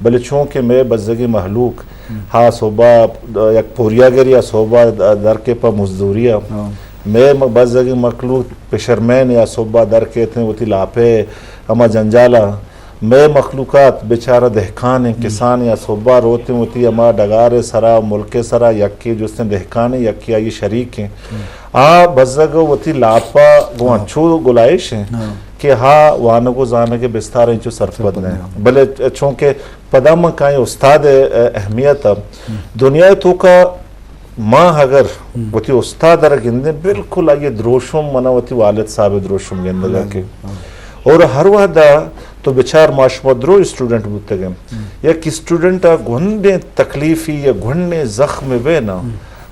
بلے چونکہ مئے بزگیں مہلوک ہا صوبہ یک پوریاگرے ءَ صوبہ در کے پہ مزدوری ءَ، مئے م-، بزگیں مخلوق پشرمین ءَ صوبہ در کیت ایں وتی لاپ ءِ ہما جنجال ءَ۔ مئے مخلوقات بیچارہ دہکان ایں، کسان ایں، صوبہ روت ایں وتی ہما ڈگار ءِ سرا، ملک ءِ سرا یکے جستیں دہکان ایں، یکے آئی شریک ایں۔ آ بزگ وتی لاپ ءَ گوں انچو گلائیش ایں کہ ہا وانگ و زانگ ءِ بستار انچو سرپد نہ ایں۔ بلے چونکہ پدا من کائیں استاد ءِ اہمیت ءَ، دنیا ءِ توکا ما اگر وتی استاد ءَ را گندیں، بالکل آئی ءِ دروشم منا وتی والد صاحب ءِ دروشم گندگ ءَ کہ اور ہر وہد ءَ تو بچار ما شما درو اسٹوڈنٹ بوتگ ایں۔ یک اسٹوڈنٹ ءَ گونڈیں تکلیفی یا گونڈیں زخم بہ نا،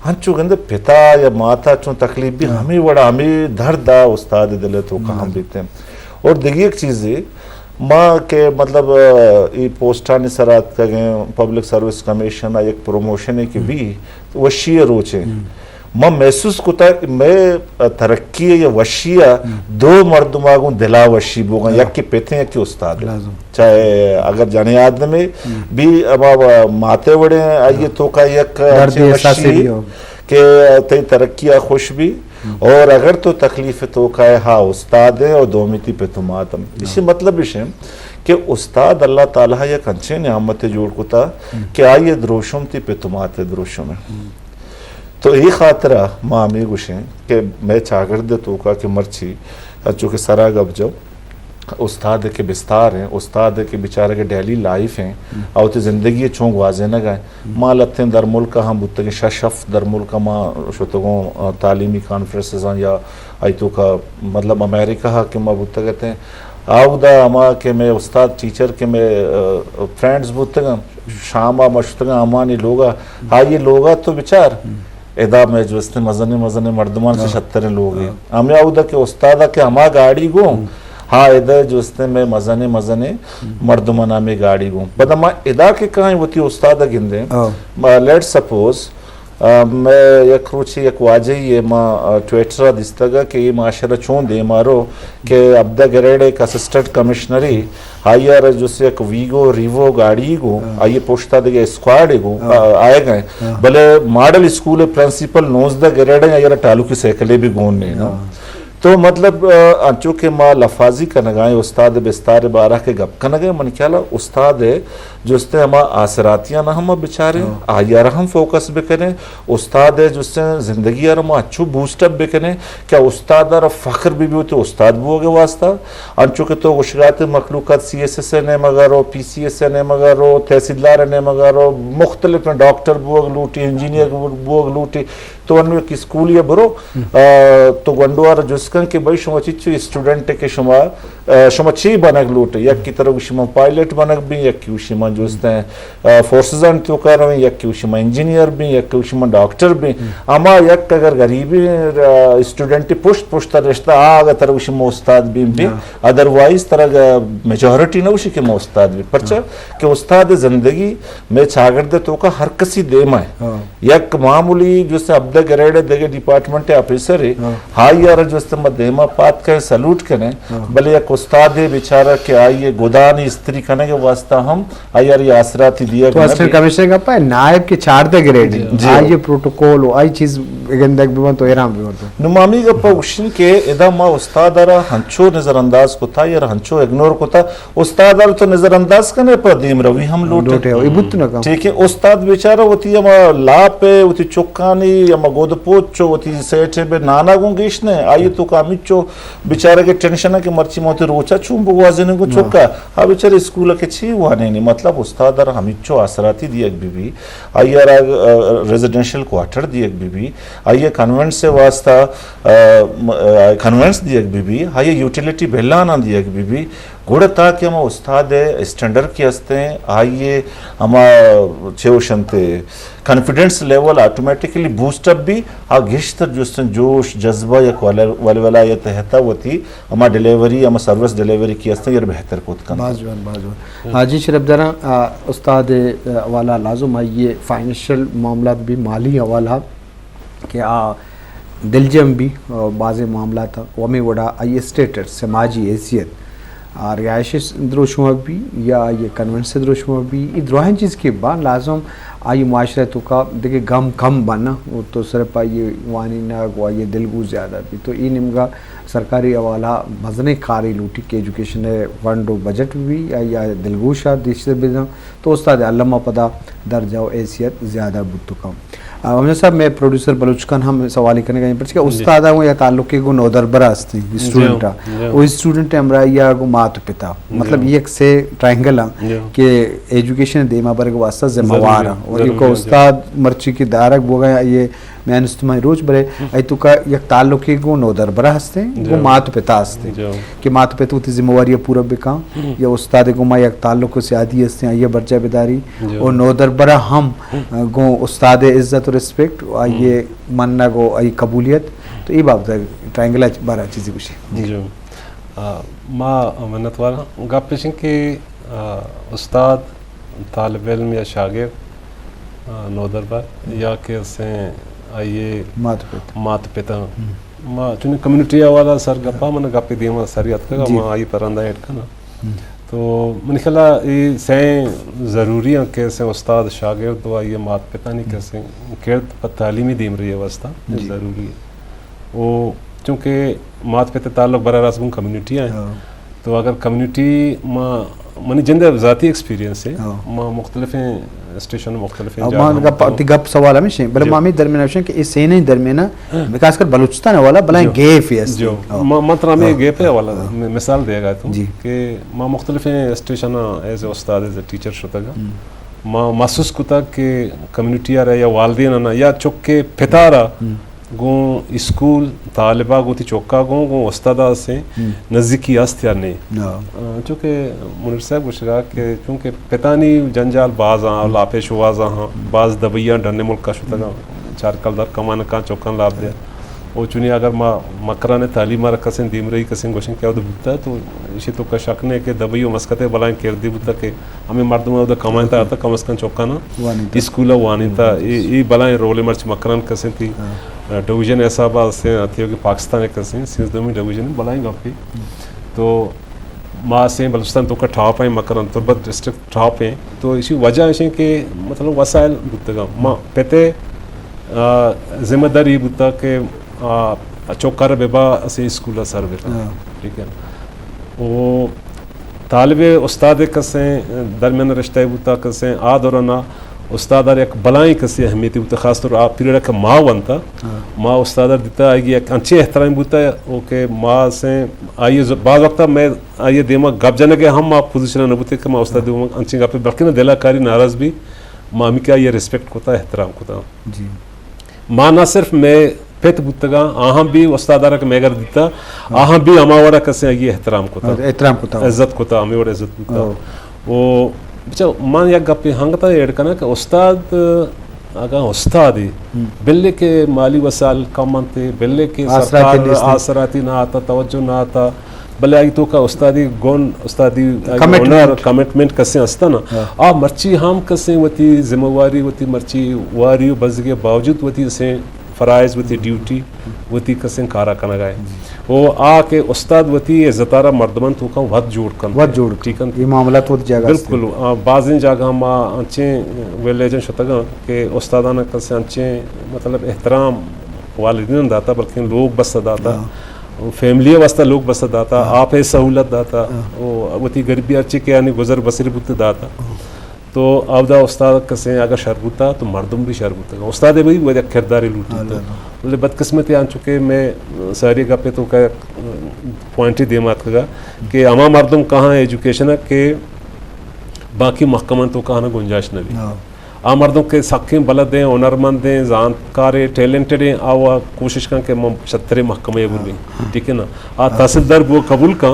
انچو گندے پتا یا ماتا چون تکلیف بی، ہمے وڑا ہمے درد ءَ استاد ءِ دل ءِ توکا ہم بیت ایں۔ اور دگہ یک چیزے، ما کہ مطلب، اے پوسٹانی سرا اتکگ ایں، پبلک سروس کمیشن ءَ یک پروموشنے کہ بی، وشی ءِ روچے۔ ما محسوس کتا کہ مئے ترقی یا وشی ءَ دو مردم ءَ گوں دلا وشی بوگا، یکے پتیں، یکے استاد۔ چاہے اگر جنے آدمے بی، اما ماتے وڑیں، آئی توکا یک درد احساسی وشی بی ہو۔ کہ تئی ترقی ءَ خوش بی۔ اور اگر تو تکلیف توکا ئے، ہا استاد ایں اور دومی تئی پت و مات ہم۔ اسی مطلب اش ایں کہ استاد اللہ تعالی یک انچیں نعمت جوڑ کتا کہ آئی ءِ دروشم تئی پت و مات ءِ دروشم ایں۔ تو اے خاطرا ما ہمے گوشیں کہ مئے چاگرد ءِ توکا کہ مرچی انچو کہ سرا گپ جو، استاد کہ بستار ایں، استاد کہ بیچارگ ءِ ڈیلی لائف ایں، آ وتی زندگی ءَ چون گوازینگ ءَ ایں۔ ما لہتیں در ملک ءَ ہم بوتگیں، شش ہفت در ملک ءَ ما شتگوں، آ، تعلیمی کانفرنسز آں یا آئی توکا مطلب امریکہ ءَ کہ ما بوتگ اتیں، آودا ہما کہ مئے استاد ٹیچر کہ مئے، آ، فرینڈز بوتگاں، شام ءَ ما شتگاں ہمانی لوگ ءَ، آئی لوگ ءَ تو بچار، ادا مئے جوستیں مزنیں مزنیں مردمان سے شتریں لوگے۔ ہمے اودا کہ استاد ءَ کہ ہما گاڑی گوں، ہا ادا جوستیں مئے مزنیں مزنیں مردمان ہمے گاڑی گوں۔ پدا ما ادا کہ کائیں وتی استاد ءَ گندیں، لیٹ سپوز، آ، مئے یک روچے یک واجہے ما، آ، ٹویٹر ءَ دیستگ کہ اے معاشرہ چون دیما رو کہ ہبدہ گریڈ یک اسسٹنٹ کمشنرے، آئی ءَ را جوستیں یک ویگو ریوو گاڑی گوں، آئی پشتا دگہ اسکواڈے گوں، آ، آئیگ ایں۔ بلے ماڈل اسکول پرنسپل نوزدہ گریڈ ایں، آئی ءَ را ٹالوکی سائیکلے بی گون نیں۔ تو مطلب، آ، انچو کہ ما لفاظی کنگائیں استاد بستار بارہ کہ گپ کنگائیں، من خیال ءَ استاد جوستیں ہما آسراتیاں ہم بچاریں، آئی ءَ را ہم فوکس بکنیں۔ استاد جوستیں زندگی ءَ را ما انچو بوسٹ اپ بکنیں کہ استاد ءَ را فخر بی بی وتی استاد بوگ ءِ واسطہ۔ انچو کہ تو گوشگات مخلوقات سی ایس ایس ءِ نیمگ ءَ رو، پی سی ایس ءِ نیمگ ءَ رو، تحصیلدار ءِ نیمگ ءَ رو، مختلف ڈاکٹر بوگ لوٹی، انجینئر بوگ لوٹی، تو انو یک اسکولے ءَ برو، آ، تو گونڈو ءَ را جست کن کہ بھئی شما چچو اسٹوڈنٹ کہ شما، آ، شما چی بنگ لوٹ؟ یکے ترا گوشی من پائلٹ بنگ بی، یکے گوشی من جوستیں، آ، فورسز آنی توکا رویں، یکے گوشی من انجینئر بی، یکے گوشی من ڈاکٹر بی۔ اما یک اگر غریبیں، آ، اسٹوڈنٹ پشت پشت رشتہ، آ اگر ترا گوشی من استاد بیم بی، ادروائز ترا میجورٹی نہ گوشی کہ من استاد بی۔ پرچا کہ استاد زندگی مئے چاگرد توکا ہر کسی دیما ایں۔ یک معمولی جوستیں ہبدہ گریڈ ءِ دگہ ڈیپارٹمنٹ ءِ آفیسرے، آئی ءَ را جوستیں ما دیما پاد کئیں، سلوٹ کنیں، بلے یک استادے بیچارہ کہ آئی ءِ گدانی استری کنگ ءِ واسطہ ہم آئی ءَ را آسراتی دیگ تو نہ اسسٹنٹ کمشنر گپا ئے، نائب کہ چاردہ گریڈ ایں، آئی ءِ پروٹوکول و آئی چیز گندگ ببنت تو حیران ببنت۔ نو ما ہمے گپا گوشیں کہ ادا ما استاد ءَ را ہنچو نظر انداز کتا یا ہنچو اگنور کتا، استاد ءَ تو نظر انداز کنے، پہ دیمروی ہم لوٹے۔ لوٹے، اے بوت نہ کن۔ ٹھیک ہے، استاد بیچارہ وتی ہما لاپ ءَ، وتی چکانی ہما گود پوچ ءَ، وتی سیٹ ءَ بہ نانا گوں گیش نہ، آئی توکا ہمینچو بیچارہ کہ ٹینشن ہے کہ مرچی ما وتی روچا چون بگوازینیں گوں چکا۔ آ بیچارہ اسکول ءَ کہ چی وانینی، مطلب استاد ءَ را ہمینچو آسراتی دیگ بی بی، آئی ءَ را، آ، ریزیڈنشل کوارٹر دیگ بی بی، آئی ءَ کنوینس ءِ واسطہ، آ، م-، آ، کنوینس دیگ بی بی، آئی ءَ یوٹیلیٹی بلاناں دیگ بی بی، گڑا تاکہ ہما استاد ءِ اسٹینڈرڈ کہ ہستیں، آئی ءِ ہما چے گوشنت، confidence level automatically boost up بی، آ گیشتر جوستیں جوش، جذبہ، یک ول-، ولولہ ءِ تحت ءَ وتی ہما ڈیلیوری، ہما سروس ڈیلیوری کہ ہستیں، آئی ءَ را بہتر کت کنت۔ باز جوان، باز جوان۔ حاجی شرف دراں، آ، استاد ءِ حوالہ لازم آئی ءِ فائنینشل معاملات بی، مالی حوالہ کہ آ دلجم بی، آ، بازیں معاملات ءَ، و ہمے وڑا آئی اسٹیٹس، سماجی حیثیت، آ رہائش ءِ دروشم ءَ بی یا آئی ءِ کنونس ءِ دروشم ءَ بی، اے دراہیں چیز کہ باں لازم آئی ءِ معاشرہ ءِ توکا دگہ گم کم بناں، و تو صرف آئی ءِ وانینگ و آئی ءِ دلگوش زیادہ بی۔ تو اے نیمگا سرکاری حوالہ مزنیں کارے لوٹی کہ ایجوکیشن ءِ فنڈ و بجٹ بی، آئی ءَ دلگوش ءَ دیشتر بداں۔ تو استاد علامہ پدا درجہ و حیثیت زیادہ بوت کن۔ آ، ہمے صاحب، مئے پروڈیوسر بلوچ خان ہم سوالے کنگ ءَ ایں، پرچہ کہ جی۔ استاد ءَ گوں یک تعلقے گوں نودربر ءَ ہستیں، جی، اسٹوڈنٹ ءَ۔ جی۔ او اسٹوڈنٹ ءِ ہمراہی ءَ گوں مات پتا۔ جی۔ مطلب، اے یک سے ٹرائنگل ءَ جی۔ کہ ایجوکیشن ءِ دیما برگ ءِ واسطہ ذمہ وار ضروری، ہیں۔ اور ضروری یہ کو ہیں، جی۔ استاد مرچی کہ دارگ بوگا یہ میان استمانی روچ برے، ہم۔ اے توکا یک تعلقے گوں نودربر ءَ ہستیں، جی۔ گوں مات پتا ہستیں۔ جی۔ کہ مات پت وتی ذمہ واری ءَ پورا بکن، ہم۔ یا استاد ءِ گوما یک تعلق و سیادی ہستیں، آئی ءَ برجاہ بداری۔ جی۔ و نودربر ءَ ہم، ہم۔ گوں استاد ءِ عزت و ریسپیکٹ و آئی ءِ ہم۔ منگ و آئی قبولیت۔ تو اے بابت ءَ ٹرائنگل ءِ بارہ ءَ چیزے گوشے۔ جی۔ جی۔ آ، ما منتوار آں۔ گپ ایش انت کہ، آ، استاد، طالب علم یا شاگرد، آ، نودربر ہم۔ یا کہ اسیں آئی ءِ مات پت۔ مات پت آں۔ ہم۔ ما چونیں کمیونٹی ءِ حوالہ ءَ سر گپا، من گپے دیما سری اتکگ، جی۔ ما آئی ءَ پہ رندا ایڈ کناں۔ ہم۔ تو منی خیال ءَ اے سئیں ضروری انت کہ سئیں استاد، شاگرد و آئی ءِ مات پتانی ہم۔ کہ سئیں کرد پہ تعلیمی دیمرئی ءِ واسطہ جی۔ ضروری ہے۔ و چونکہ مات پت ءِ تعلق براہ راست گوں کمیونٹی ءَ انت۔ ہاں۔ تو اگر کمیونٹی ما، منی جند ءِ ذاتی ایکسپیرینس ہے، ہاں۔ ما مختلفیں اسٹیشن، مختلفیں اب جاگہ ما گپ، تئی گپ سوال ہمیش ہیں، بلے جی۔ ما ہمیں درمیان ہوشیں کہ اس سینے درمیان، ہاں۔ خاص کر بلوچستان ءِ حوالہ بلائیں جی۔ گیپ ہے۔ جی۔ ہاں۔ ما، ما ترا ہمیں ہاں۔ گیپ ءِ حوالہ ہاں۔ میں مثال دیگا تو جی۔ کہ ما مختلفیں اسٹیشن ایز اے استاد، ایز اے ٹیچر شتگا۔ ہم۔ ما محسوس کتا کہ کمیونٹی ءَ را یا والدین ءَ یا چکے پتا را ہم۔ گوں اسکول، طالبا گوں وتی چکا گوں، گوں استادا سے ہم۔ نزیکی است یا نہیں؟ ہاں۔ آ، چونکہ منیر صاحب گوشگا کہ چونکہ پتانی جنجال باز آں، ہم۔ لاپے شوازا ہاں، ہم۔ باز دبئی آں ڈنے ملکا شتگا، ہم۔ چار کلدار کمانکاں چکاں لاپ دیا۔ او چونی اگر ما مکران تعلیم را کسیں دیمرئی کسیں گوشن کہ اود بوتا تو اشی تو کا شک نہیں کہ دبئی و مسقط بلائیں کردی بوتا کہ ہمیں مردم اود کمائیں تا کم از کم چکانا وانینتا۔ اسکول وانینتا۔ ہم۔ اے، اے بلائیں رول مرچ مکران کسیں تھی۔ ہاں۔ ڈویژن حساب سے آتی ہو کہ پاکستان کسیں سیزدہمی ڈویژن بلائیں گپی۔ ہم۔ تو ما سے بلوچستان تو کا ٹاپ ہیں، مکران تربت ڈسٹرکٹ ٹاپ ہیں۔ تو اسی وجہ ہے کہ مطلب وسائل بوتگا۔ ما پتے، آ، ذمہ داری بوتا کہ، آ، چوکر ببا اسے اسکول سر بکن۔ ہاں۔ ٹھیک ہے۔ او طالب استاد کسیں درمیان رشتہ بوتا کسیں آ دورانا استاد ءَ یک بلائیں کسے اہمیتی بوتا، خاص طور آ پیریڈ کہ ما ونتا، ہاں۔ ما استاد ءَ دیتا، آئی یک انچیں احترام بوتا، او کہ ما سے آئی ز-، بعض وقتا میں آئی دیما گپ جنگے ہم ما پوزیشن نہ بوتے کہ ما استاد دیما انچیں گپے، بلکہ نہ دلا کاری ناراض بی، ما ہمی کہ آئی ریسپیکٹ کتا، احترام کتا۔ جی۔ ما نہ صرف میں پت بوتگاں، آہاں بھی استاد ءَ را کہ میگر دیتا، ہاں۔ آہاں بھی ہما وڑا کسے آئی احترام کتا۔ ہاں، احترام کتا۔ عزت کتا، ہمیں وڑا عزت بوتا۔ ہاں۔ او بچا من یک گپے ہنگتا ایڈ کناں کہ استاد اگاں استادے، ہم۔ بلے کہ مالی وسائل کم انت، بلے کہ آسراتی سرکار نیست۔ آسراتی نہ آتا، توجہ نہ آتا، بلے آئی توکا استادی گون، استادی کمٹمنٹ۔ ہنر، کمٹمنٹ کسے ہستا نا۔ ہاں۔ آ مرچی ہم کسے وتی ذمہ واری، وتی مرچی واری و بزگی باوجود وتی سے فرائض، وتی ڈیوٹی، وتی کسیں کارا کنگا ہے۔ جی۔ او آ کہ استاد وتی عزتارا مردمان توکا وت جوڑ کنت۔ وت جوڑ کنت۔ ٹھیک انت۔ یہ معاملات وت جاگہ است۔ بالکل۔ آ، بازیں جاگہ ما انچیں ویلیجن شتگاں کہ استادان کسے انچیں مطلب احترام والدین داتا، بلکہ لوگ بس داتا۔ ہاں۔ فیملی واسطہ لوگ بس داتا، ہاں۔ آپ سہولت داتا۔ ہاں۔ او وتی غریبی ہرچی کہ یعنی گزر بسر بوت داتا۔ ہاں۔ تو اودا استاد کسے اگر شر بوتا تو مردم بھی شر بوتا۔ استاد بھی وہ یک کرداری لوٹی ہاں، تو۔ ہاں۔ بلے بدقسمتی آنچو کہ میں ساری گپے توکا پوائنٹی دیما اتکگا کہ ہما مردم کہاں ایجوکیشن ہے کہ باقی محکمہ توکا ہنا گنجائش نہ بی۔ ہاں۔ آ مردم کہ سکیں بلد ہیں، ہنرمند ہیں، زانتکار ہیں، ٹیلنٹڈ ہیں، آ وا کوشش کن کہ من شترے محکمہ بر بی۔ ہاں۔ ٹھیک ہے نا؟ آ ہاں۔ تحصیلدار بو قبول کن،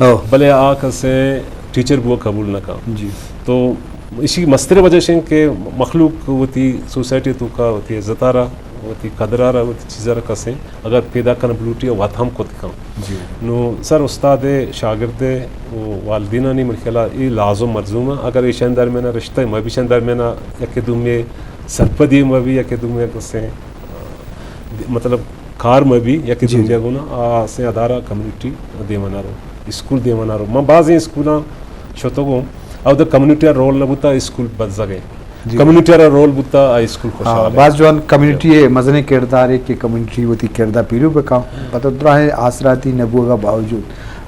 ہاں۔ بلے آ کسے ٹیچر بو قبول نہ کن۔ جی۔ تو اسی مستر وجہ شیں کہ مخلوق وتی سوسائٹی توکا وتی عزتارا، وتی قدرارا، وتی چیزارا کسیں اگر پیدا کن بلوٹی وت ہم کت کن۔ جی۔ نو سر استاد، شاگرد و والدینانی من خیالا اے لازم ملزوم ہے۔ اگر ایشان درمیان رشتہ مبی، ایشان درمیان یک دومی سرپدی مبی، یک دومی کسیں مطلب کار مبی، یک جی۔ دومی گونا آ سے ادارہ کمیونٹی دیما نہ رو۔ اسکول دیوانا رو، من بازیں اسکولاں شتگوں، اودا کمیونٹی ءَ رول نہ بوتا، اسکول بزگ ءَ۔ جی۔ کمیونٹی ءَ را رول بوتا، آ اسکول ہاں، خوشحال ءَ۔ باز جوان کمیونٹی ءِ مزنیں کردارے کہ کمیونٹی وتی کرد ءَ پیلو بکاں، پتہ دراہیں آسراتی نہ بوگ ءَ باوجود۔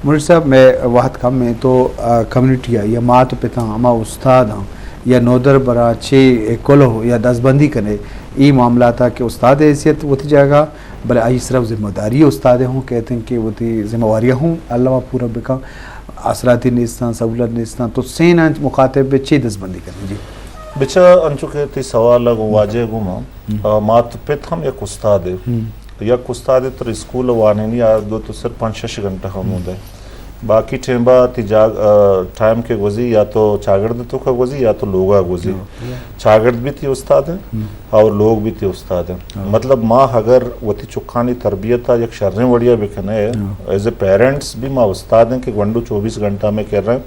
منیر صاحب، مئے وہد کم ایں تو، آ، کمیونٹی ءَ یا مات پتاں، ہما استاداں یا نودربراں چے کلوہ یا دزبندی کنے، اے معاملات ءَ کہ استاد ءِ حیثیت وتی جاگہ، بلے آئی سرا ذمہ داری استاد ءِ ہوں کہتے ہیں کہ وتی ذمہ واریاں ہوں اللہ ءَ پورا بکاں۔ آسراتی نیستاں، سہولت نیستاں، تو سیناں مخاطب ءَ چے دزبندی کنے؟ جی۔ بچا انچو کہ تئی سوال ءَ گوں واجہ گوں ما، ہم۔ آ، مات پت ہم یک استادے۔ ہم۔ یک استادے تر اسکول وانینی آ دو تو صرف پنچ شش گھنٹہ ہم ہم۔ ہوندے۔ باقی ٹائم با تی جاگ، آ، ٹائم کہ گوزی یا تو چاگرد توکا گوزی یا تو لوگا گوزی۔ ہاں۔ چاگرد بھی تی استاد ہیں ہم۔ اور لوگ بھی تی استاد ہیں۔ ہاں۔ مطلب ما اگر وتی چکانی تربیت یک شریں وڑیا بکنے، ہاں۔ ایز اے پیرنٹس بھی ما استاد ہیں کہ گونڈو چوبیس گھنٹہ میں کر رہے ہیں۔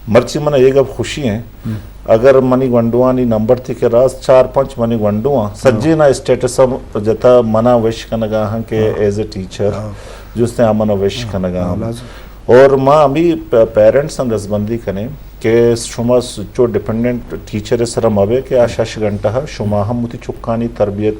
مرچی من اے گپ خوشی ہیں، ہم۔ اگر منی گونڈوانی نمبر تھی کہ راست چار پنچ منی گونڈو ہیں، ہاں۔ سجے نا اسٹیٹس اب جتا منا وش کنگا ہیں کہ ہاں۔ ایز اے ٹیچر ہاں۔ جستے آ منا وش ہاں۔ کنگا ہاں، ہیں۔ لازم۔ اور ما ہمی پ-، پیرنٹس ہم دزبندی کنیں کہ شما س-، چو ڈیپینڈنٹ ٹیچر سر مبے کہ آ شش گھنٹہ شما ہم وتی چکانی تربیت